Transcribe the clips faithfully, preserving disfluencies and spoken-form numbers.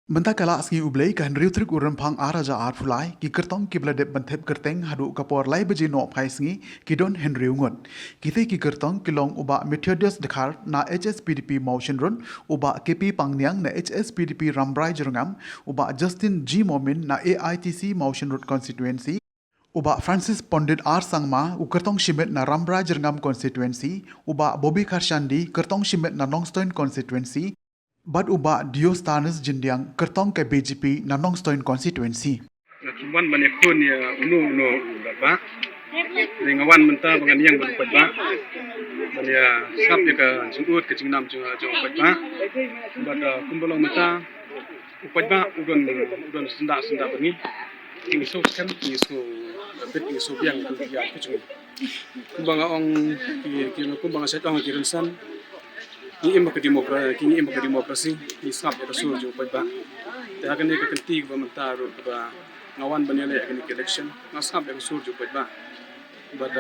Mynta ka la sngi U Blei ka hynriew tarik u Rymphang ar hajar arphew lai, ki kyrtong kiba la dep ban thep kyrteng haduh ka por lai baje nohphai sngi ki don hynriew ngut. Kitei ki kyrtong ki long u Bah Methodius Dkhar na H S P D P Mawshynrut, u Bah K P Pangniang na H S P D P Rambrai Jyrngam, u Bah Justin G Momin na A I T C Mawshynrut Constituency, u Bah Francis Pondit R Sangma, u kyrtong shimet na Rambrai Jyrngam Constituency, u Bah Bobby Kharshandi, kyrtong shimet na Nongstoiñ Constituency, bad u Bah Diostanis Jyndiang, kyrtong ka B J P na Nongstoiñ Constituency. Nga kim wan ban ïakhun ïa uno uno u paidbah. Nga wan mynta ba ngan ïeng bad u paidbah, ban ïa sngap ïa ka jingud ka jingnam jong u paidbah. Bad kumba long mynta, u paidbah u don, u don syndah syndah bad ngi. Ngi sngewsih, ngi sngewbit, ngi sngewbiang ïa ka jingim. Kumba nga ong, ki, ki, kumba nga shait ong ki rynsan, ngi im ha ka demokra-, ki, ngi im ha ka demokrasi, ngi sngap ïa ka sur jong u paidbah. Te ha kane ka kynti kaba mynta ruh kaba nga wan ban ïaleh ïa kane ka election, nga sngap ïa ka sur jong u paidbah. Bad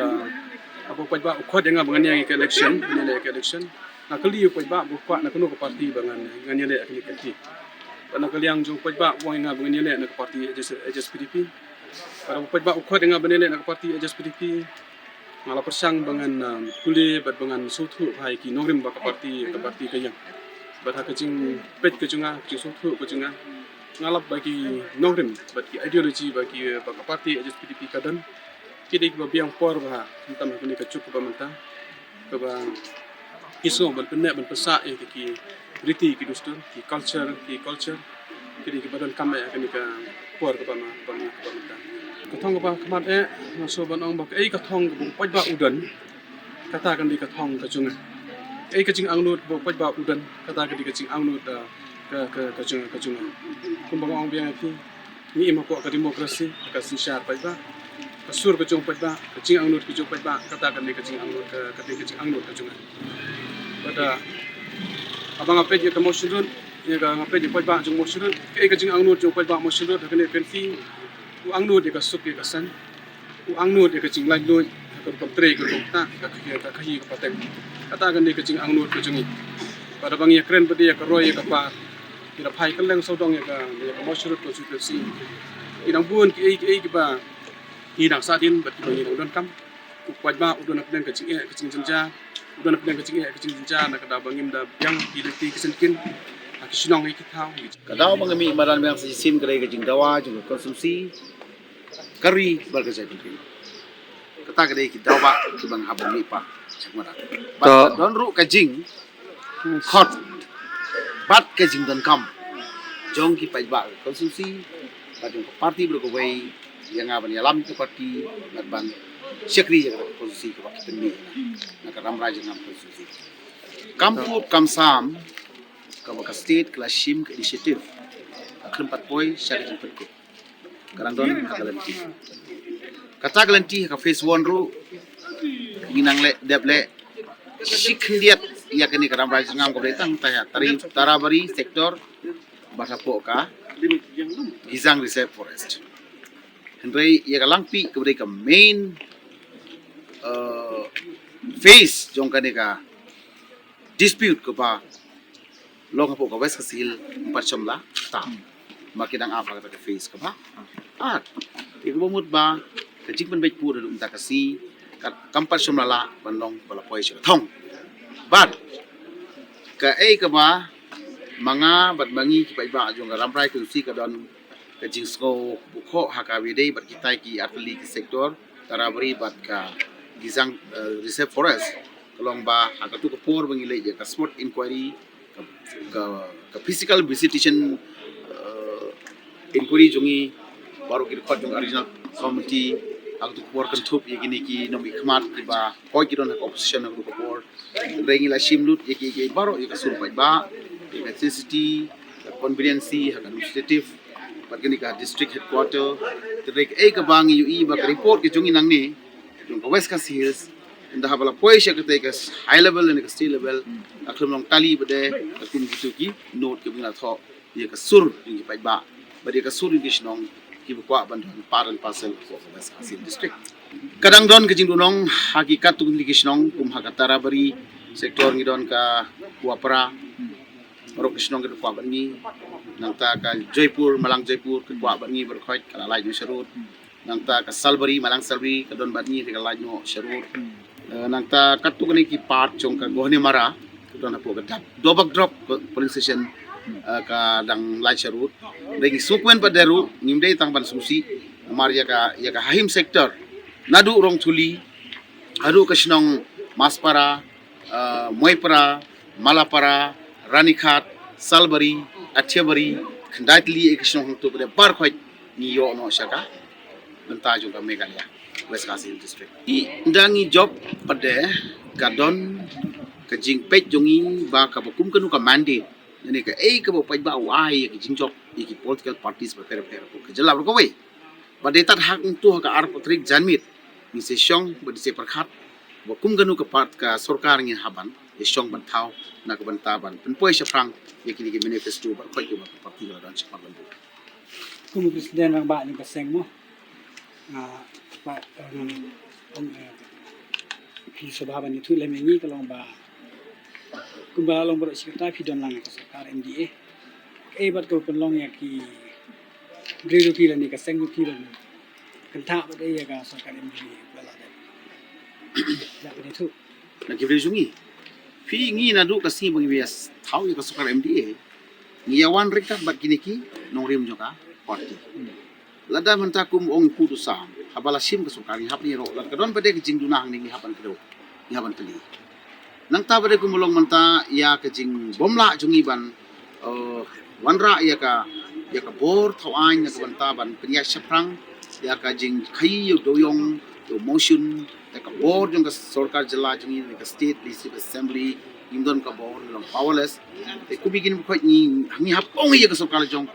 haba u paidbah u khot ïa nga ba ngan ïeng ïa ka election, ban ïaleh ïa ka election, nga kylli u paidbah ba u kwah na kano ka parti ba ngan, ngan ïaleh ïa kane ka kynti. Bad na ka liang jong u paidbah u ong ïa nga ba ngan ïaleh na ka parti H S, H S P D P. Bad haba u paidbah u khot ïa nga ban ïaleh na ka parti H S P D P, nga la pyrshang ba ngan, um, pule bad ba ngan sngewthuh bha ïa ki nongrim ba ka parti, ka parti ka ïeng. Bad ha ka jingpeit ka jong nga, ka jingsngewthuh ka jong nga, nga lap ba ki nongrim bad ki ideology ba ki, ba ka parti H S P D P ka don, ki dei kiba biang por bha, khamtam ha kane ka juk kaba mynta, kaba ki sngew ban pynneh ban pynsah ïa ki, ki riti ki dustur, ki culture, ki culture, ki dei kiba donkam eh ha kane ka por kaba ma, kaba ma, kaba mynta. Ka thong kaba khmat eh, nga sngew ban ong ba kaei ka thong kaba u paidbah u don, kata kan dei ka thong ka jong nga. Kaei ka jingangnud ba u paidbah u don, kata kan dei ka jingangnud, ah, ka, ka, ka jong, ka jong nga. Kumba nga ong biang ïa phi, ngi im hapoh ka demokrasi, ka synshar paidbah, ka sur ka jong paidbah, ka jingangnud ka jong paidbah, kata kan dei ka jingangnud ka, ka dei ka jingangnud ka jong nga. Bad, ah, haba nga peit ïa ka Mawshynrut, ïa ka, nga peit ïa paidbah jong Mawshynrut, kaei ka jingangnud jong paidbah Mawshynrut ha kane ka kynti, u angnud ïa ka suk ïa ka saiñ, u angnud ïa ka jinglaitluid ha ka rukom trei ka rukom ktah, ka, ka, ka khaïi ka pateng. Kata kan dei ka jingangnud ka jong ngi. Bad haba ngi ïakren pat ïa ka roi ïa ka par, ngi da phai kylleng sawdong ïa ka, ïa ka Mawshynrut constituency. Ki dang bun kiei kiei kiba ngi dang sahdien bad kiba ngi dang donkam. U paidbah u don hapdeng ka jingeh ka jingjynjar, u don hapdeng ka jingeh ka jingjynjar na ka daw ba ngim da biang ki lynti ki syngkien ha ki shnong ha ki thaw. Ka daw ba nga mih madan biang sa shisien ka dei ka jingdawa jong ka constituency, ka ri bad ka jaitbynriew. Kata ka dei ki daw ba kiba nga hap ban mih pat sha madan. Bad ka don ruh ka jingkhot bad ka jingdonkam jong ki paidbah ka constituency bad jong ka party baroh kawei ïa nga ban ïalam ïa ka party bad ban shakri ïa ka constituency kaba ki pynmih ïa nga na ka Rambrai Jyrngam constituency. Kam pop kam sam kaba ka state ka la shim ka initiative, ka khlem pat poi sha ka jingpynkup. Ka dang don ha ka lynti. Kata ka lynti ha ka phase one ruh ngi nang leh, dep leh shi khyndiat ïa kane ka Rambrai Jyrngam kaba dei tang ta ïa Tari, Tarabari sector bad hapoh ka Gizang Reserve Forest. Hynrei ïa ka Langpih kaba dei ka main, eh, phase jong kane ka dispute kaba long hapoh ka West Khasi Hills, ym pat shym la tam. Ma ki dang ap ha kata ka phase kaba ar. Te kaba mut ba ka jingpynbeit pud haduh mynta ka sngi ka, kam pat shym la lah ban long ba la poi sha ka thong. Bad kaei kaba ma nga bad ma ngi ki paidbah jong ka Rambrai constituency ka don ka jingsngew bukhoh ha kaba ïadei bad kitai ki artylli ki sector, Tarabari bad ka Gizang, eh, Reserve Forest. Ka long ba ha katu ka por ba ngi leit ïa ka SMART inquiry, ka, ka, ka physical visitation, eh, inquiry jong ngi baroh ki record jong ka regional committee, ha katu ka por kynthup ïa kine ki nongmihkhmat kiba hoi ki don ha ka opposition ha katu ka por. Hynrei ngi la shim lut ïa ki, ïa ki baroh, ïa ka sur paidbah, ïa ka ethnicity, ka conveniency ha ka administrative bad kane ka district headquarter. Hynrei kaei kaba ngi ïohi ba ka report ka jong ngi nangne jong ka West Khasi Hills, ynda haba la poi sha kata ka high level ne ka state level, ka khlem long tally bad de ka kum kitu ki note kiba ngi la thoh ïa ka sur jong ki paidbah bad ïa ka sur jong ki shnong kiba kwah ban don part and parcel of West Khasi Hills District. Ka dang don ka jingduhnong ha ki katto katne ki shnong, kum ha ka Tarabari sector ngi don ka Kuapara, Baroh ki shnong ki kwah bad ngi. Nangta ka Joypur, Malang Joypur, ki kwah bad ngi baroh khoit, ka la lait noh sharud. Nangta ka Salbari, Malang Salbari, ka don bad ngi, ka lait noh sharud. Eh, nangta katto katne ki part jong ka Gohnemara, ka don hapoh ka Dap-, Dobak Drop polling station, eh, ka dang lait sharud. Dei ngi sngewkmen pat de ruh, ngim dei tang ban sngewsih, namar ïa ka, ïa ka Hahim sector, naduh Rongthuli haduh ka shnong Maspara, eh, Moipara, Malapara, Ranikhat, Salbari, Athiabari, khyndai tylli ki shnong hangto pat de baroh khoit ngi ïoh noh sha ka bynta jong ka Meghalaya, West Khasi Hills District. Ynda ngi jop pat de ka don ka jingpeit jong ngi ba kaba kum kano ka mandate, lane kaei kaba u paidbah u ai ïa ka jingjop ïa ki political parties bapher bapher ka jylla baroh kawei. Bad dei tad hangto ha ka arphew tarik janmiet, ngi sa shong bad ngi sa pyrkhat ba kum kano ka part ka sorkar ngin hap ban ïa shong ban thaw na ka bynta ban pynpoi shaphrang ïa kine ki manifesto baroh khoit kiba ka party ka la don shaphang. Kum u president rangbah jong ka seng mo, ah, pat, um, um, eh, phi sngewbha ban ïathuh lem ïa ngi ka long ba kumba la long baroh shi katta phi don lang ka sorkar M D A. Kaei bad kaba pynlong ïa ki briew jong phi lane ka seng jong phi ban kynthah bad ïa ka sorkar M D A ba la dep. Ïa phi ïathuh. Na ki briew jong ngi. Phi, ngi naduh ka sngi ba ngi ïa thaw ïa ka sorkar M D A, ngi ïa wan ryngkat bad kine ki nongrim jong ka party. Lada mynta kum ong i pu tu sa, haba la shim ka sorkar ngi hap ban ïaroh, lada ka don pat de ka jingduna hangne ngi hap ban kdew, ngi hap ban plie. Nangta pat de kum long mynta ïa ka jingbymlah jong ngi ban, eh, wanrah ïa ka, ïa ka bor thaw aiñ na ka bynta ban pynïaid shaphrang ïa ka jingkhaii ïa u dewïong, ïa u motion, ïa ka bor jong ka sorkar jylla jong ngi, ka State Legislative Assembly, ngim don ka bor, ngi long powerless. Te kumne kine baroh khoit ngi, ngi hap ong ïa ka sorkar la jong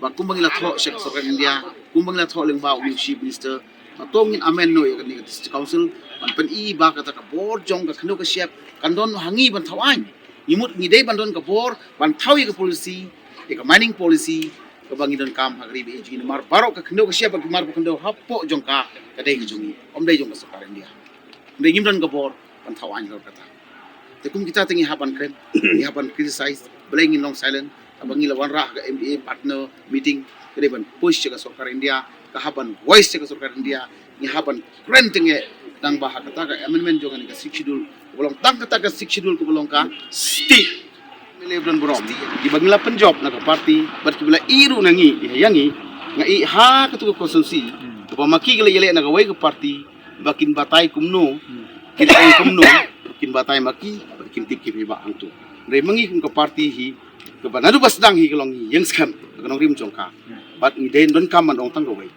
ba kumba ngi la thoh sha ka sorkar India, kumba ngi la thoh lyngba u Chief Minister, ba to ngin amend noh ïa kane ka District Council ban pyni ba kata ka bor jong ka khyndew ka shyiap kan don ha ngi ban thaw aiñ. Ngi mut ngi dei ban don ka bor ban thaw ïa ka policy, ïa ka mining policy kaba ngi donkam ha ka ri ba ïeit jong ngi, namar baroh ka khyndew ka shyiap bad ki mar ba khyndew hapoh jong ka, ka dei ka jong ngi, ym dei jong ka sorkar India. Ym dei, ngim don ka bor ban thaw aiñ halor kata. Te kum kita te ngi hap ban kren, ngi hap ban criticize, balei ngin long silent? Haba ngi la wanrah ka M D A partner meeting, ka dei ban push sha ka sorkar India, ka hap ban voice sha ka sorkar India, ngi hap ban kren teng eh, tang ba ha kata ka amendment jong kane ka Sixth Schedule, kaba long tang kata ka Sixth Schedule kaba long ka state. M L A ba don burom, kiba ngi la pynjop na ka party, bad kiba la ïeh ruh na ngi, ïa ngi, nga ïeh ha katu ka constituency, kaba ma ki ki la ïaleh na kawei ka party, ba kin batai kumno, kin ong kumno, kin batai ma ki, ba kin tip ki paidbah hangto. Hynrei ma ngi kum ka party hi, kaba naduh ba sdang hi ka long ngi ïeng skhem, ka nongrim jong ka. Bad ngi dei donkam ban ong tang kawei.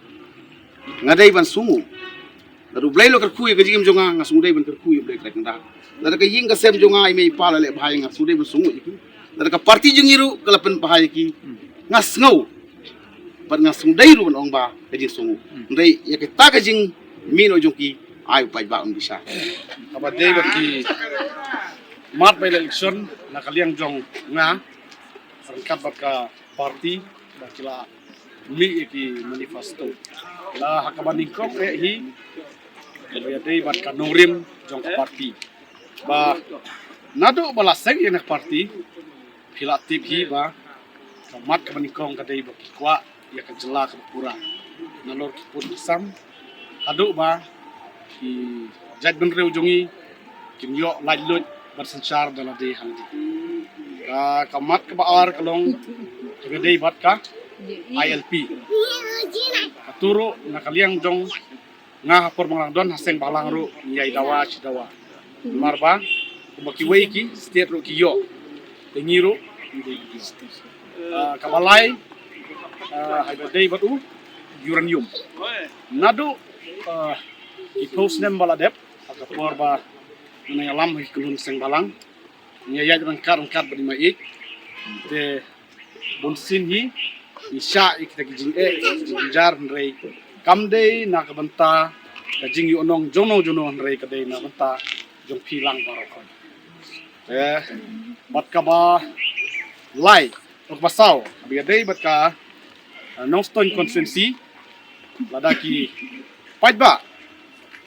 Nga dei ban sngewnguh. Naduh Blei u la kyrkhu ïa ka jingim jong nga, nga sngewdei ban kyrkhu ïa u Blei Trai Kynrad. Lada ka ïing ka sem jong nga, i mei i pa la leh bha ïa nga, sngewdei ban sngewnguh ïa ki. Lada ka party jong ngi ruh ka la pynbha ïa ki, nga sngew. Bad nga sngewdei ruh ban ong ba ka jingsngewnguh. Hmm. Hynrei ïa kata ka jingmih noh jong ki, ai u paidbah un bishar. Kaba dei bad ki mat by-election na ka liang jong nga, ryngkat bad ka party, ba ki la mih ïa ki manifesto. La ha kaba nyngkong eh hi, kaba ïadei bad ka nongrim jong ka party. Ba naduh ba la seng ïa ka party, phi la tip hi ba ka mat kaba nyngkong ka dei ba ki kwah ïa ka jylla kaba pura. Nalor ki pud ki sam, haduh ba ki jaitbynriew jong ngi kin ïoh laitluid bad synshar da lade hangne. Ka, ka mat kaba ar ka long kaba dei bad ka I L P. Kato ruh na ka liang jong nga, ha por ba nga la don ha seng bhalang ruh ngi ïai dawa shi dawa. Namar ba kumba kiwei ki state ruh ki ïoh, te ngi ruh ngi dei ban ïoh. Ah, kaba lai, ah, ha kaba dei bad u uranium. Naduh, ah, ki phew snem ba la dep, ha ka por ba nga nang ïalam ha ki kynhun seng bhalang, ngi ïaid ryngkat ryngkat bad i Maieit. Te bunsien hi ngi shah ïa kita ki jingeh, ki jingjynjar, hynrei kam dei na ka bynta ka jingïohnong jongno jongno, hynrei ka dei na ka bynta jong phi lang baroh. Te bad kaba lai, kaba saw, kaba ïadei bad ka, eh, Nongstoiñ constituency, lada ki paidbah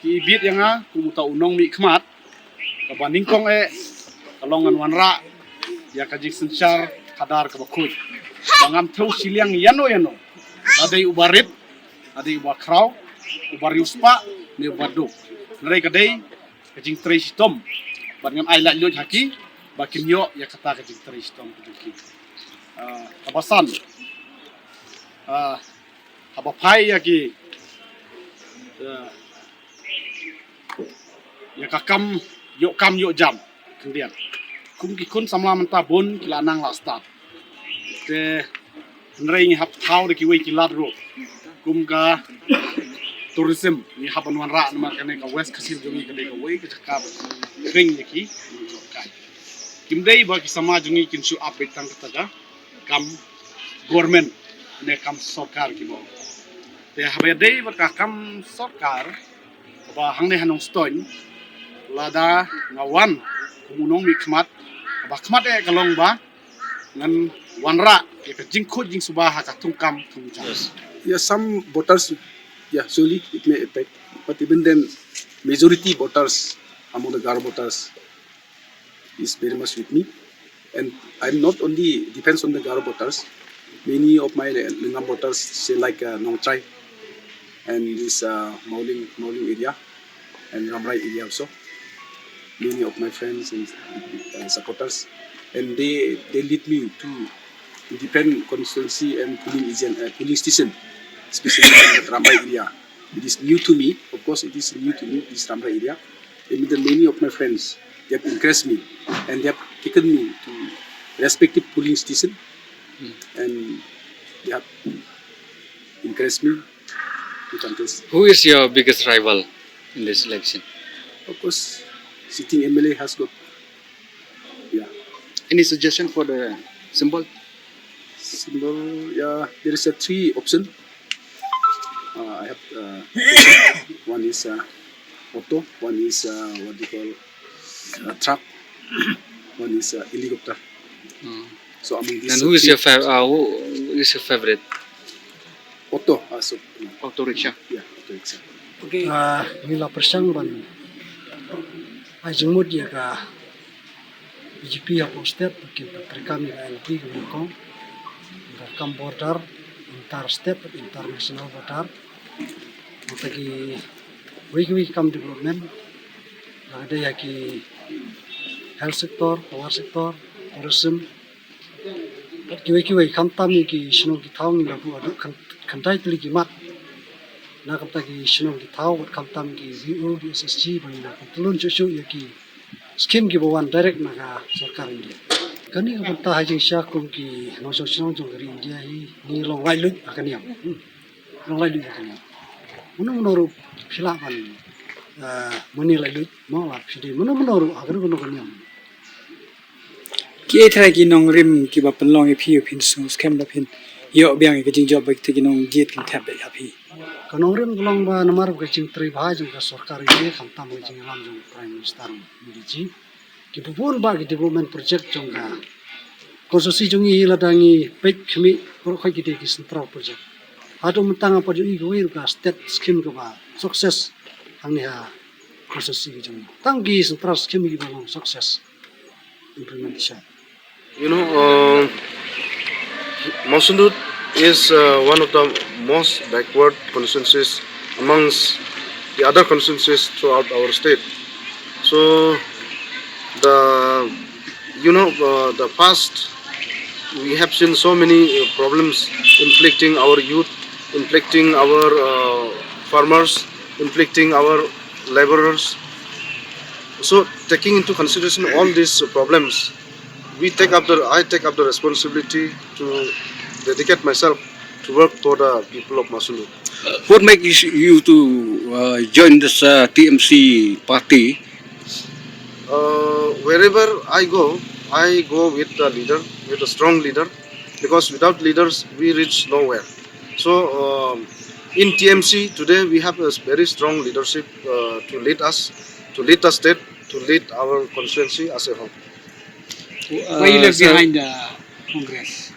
ki ibit ïa nga kum uta u nongmihkhmat, kaba nyngkong eh ka long ngan wanrah ïa ka jingsynshar khadar kaba khuid. Ba ngam thew shiliang ïano ïano. La dei uba rit, la dei uba khraw, uba riewspah, ne uba duk. Hynrei ka dei ka jingtrei shitom. Bad ngan ai laitluid ha ki ba kin ïoh ïa kata ka jingtrei shitom ka jong ki. Ah, kaba san. Ah, haba phai ïa ki, ah, ïa ka kam ïoh kam ïoh jam khyndiat. Kum ki khun samla mynta bun ki la nang la start. Te hynrei ngi hap thaw da kiwei ki lad ruh. Kum ka tourism ngi hap ban wanrah namar kane ka West Khasi Hills jong ngi ka dei kawei ka jaka ba khring ïa ki nongjop kai. Kim dei ba ki samla jong ngi kin shu ap beit tang kata ka kam government ne kam sorkar kiba ong. Te haba ïadei bad ka kam sorkar kaba hangne ha Nongstoiñ, lada nga wan kum u nongmihkhmat, kaba khmat eh ka long ba ngan wanrah ïa ka jingkhuid jingsuba ha ka thungkam thungjam. Yes. Yeah, some voters, yeah, surely it may affect, but even then, majority voters among the Garo voters is very much with me. And I'm not only depends on the Garo voters. Many of my Lyngngam voters, say like uh, Nongtrai, and this uh, Mawlyng, Mawlyng area, and Rambrai area also. Many of my friends and uh, supporters, and they they lead me to different constituency and polling agent, uh, polling station, especially in the Rambrai area. It is new to me. Of course, it is new to me, this Rambrai area. Even the many of my friends, they have encouraged me and they have taken me to respective polling station, and they have encouraged me to contest. Who is your biggest rival in this election? Of course, sitting M L A has got, yeah. Any suggestion for the symbol? Symbol, yeah, there is a three option. Uh, I have uh, one is uh, auto, one is uh, what do you call uh, truck, one is uh, helicopter. Mm. So among these And uh, who is three your fav- uh, who is your favorite? Auto, uh, so, Auto rickshaw. Yeah, auto rickshaw. Okay. Uh, ngi la pyrshang ban ai jingmut ïa ka B J P hapoh state, kin treikam ïa ka I L P ka nyngkong, ka kam border, inter state, international border. Nangta kiwei kiwei ki kam development, la ka dei ïa ki health sector, power sector, tourism, bad kiwei kiwei, khamtam ïa ki shnong ki thaw ngi la buh haduh khyndai tylli ki mat. Na khamtam ki shnong ki thaw bad khamtam ki V O, ki S S G, ba ngi la pyntlun shuh shuh ïa ki skim kiba wan direct na ka sorkar India. Kane ka bynta ha jingshisha kum ki nongshong shnong jong ka ri India hi ngi long laitluid ha ka niam. Hmm. Long laitluid ha ka niam. Mano mano ruh phi lah ban, eh, mane laitluid, mo la phi dei mano mano ruh ha kano kano ka niam. Kiei trai ki nongrim kiba pynlong ïa phi, ïa phin sngewskhem ba phin ïoh biang ïa ka jingjop ba kita ki nongjied kin thep beit ïa phi? Ka nongrim ka long ba namar ba ka jingtrei bha jong ka sorkar India, khamtam ka jingïalam jong ka Prime Minister Modi ji, ki bun bah ki development project jong ka constituency jong ngi, lada ngi peit khmih, baroh khoit ki dei ki central project. Haduh mynta ngam pat ïohi kawei ruh ka state scheme kaba success hangne ha constituency jong ngi. Tang ki central scheme kiba long success implementation. You know, uh, Mawsynrut is uh, one of the most backward constituencies amongst the other constituencies throughout our state. So the, you know, uh, the past, we have seen so many uh, problems inflicting our youth, inflicting our uh, farmers, inflicting our laborers. So taking into consideration all these problems, we take up the, I take up the responsibility to dedicate myself to work for the people of Mawsynrut. What makes you to uh, join this uh, T M C party? Uh, wherever I go, I go with a leader, with a strong leader, because without leaders, we reach nowhere. So, um, in T M C today, we have a very strong leadership uh, to lead us, to lead the state, to lead our constituency as a whole. Why you left behind the Congress?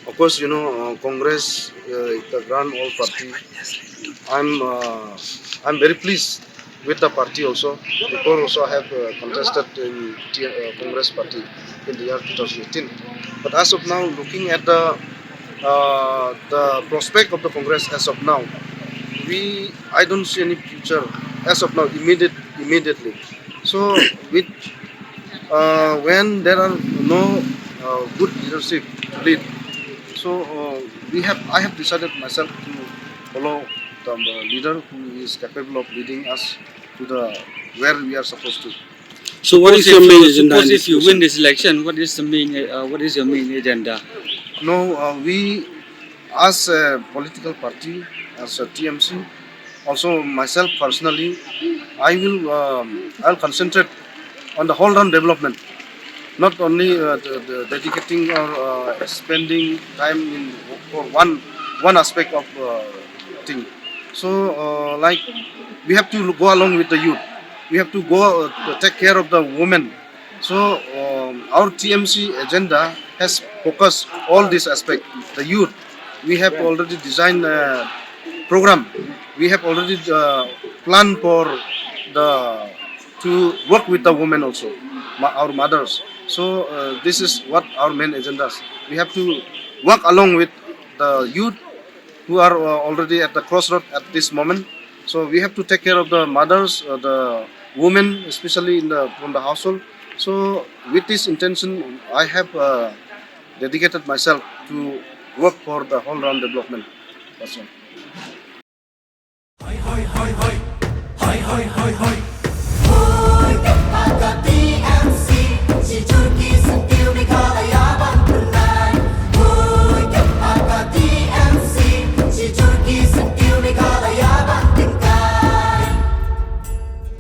Of course, you know, uh, Congress uh, is the grand old party. I'm, uh, I'm very pleased with the party also. Before also I have uh, contested in T- uh, Congress party in the year two thousand eighteen. But as of now, looking at the uh, the prospect of the Congress as of now, we I don't see any future as of now immediate immediately. So with uh, when there are no uh, good leadership to lead, so uh, we have I have decided myself to follow the uh, leader who is capable of leading us to the where we are supposed to. So what is your main agenda? Suppose if you win this election, what is the main uh, what is your main agenda? No, uh, we as a political party, as a T M C, also myself personally, I will um, I'll concentrate on the whole round development, not only uh, the, the dedicating or uh, spending time in for one one aspect of uh, thing. So uh, like we have to go along with the youth. We have to go uh, to take care of the women. So um, our T M C agenda has focused all this aspect. The youth, we have already designed a program. We have already uh, planned for the to work with the women also, ma- our mothers. So uh, this is what our main agendas. We have to work along with the youth who are uh, already at the crossroad at this moment. So we have to take care of the mothers, uh, the women, especially in the from the household. So with this intention, I have uh, dedicated myself to work for the whole round development. That's all.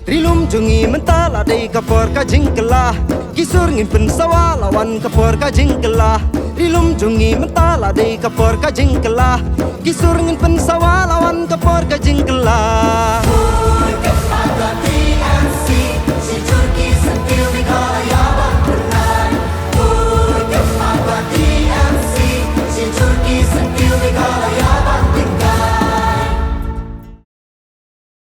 Rilum jong ngi mynta la dei ka por ka jingkylla. Ki sur ngin pynsawa la wan ka por ka jingkylla. Rilum jong ngi mynta la dei ka por ka jingkylla. Ki sur ngin pynsawa la wan ka por ka jingkylla.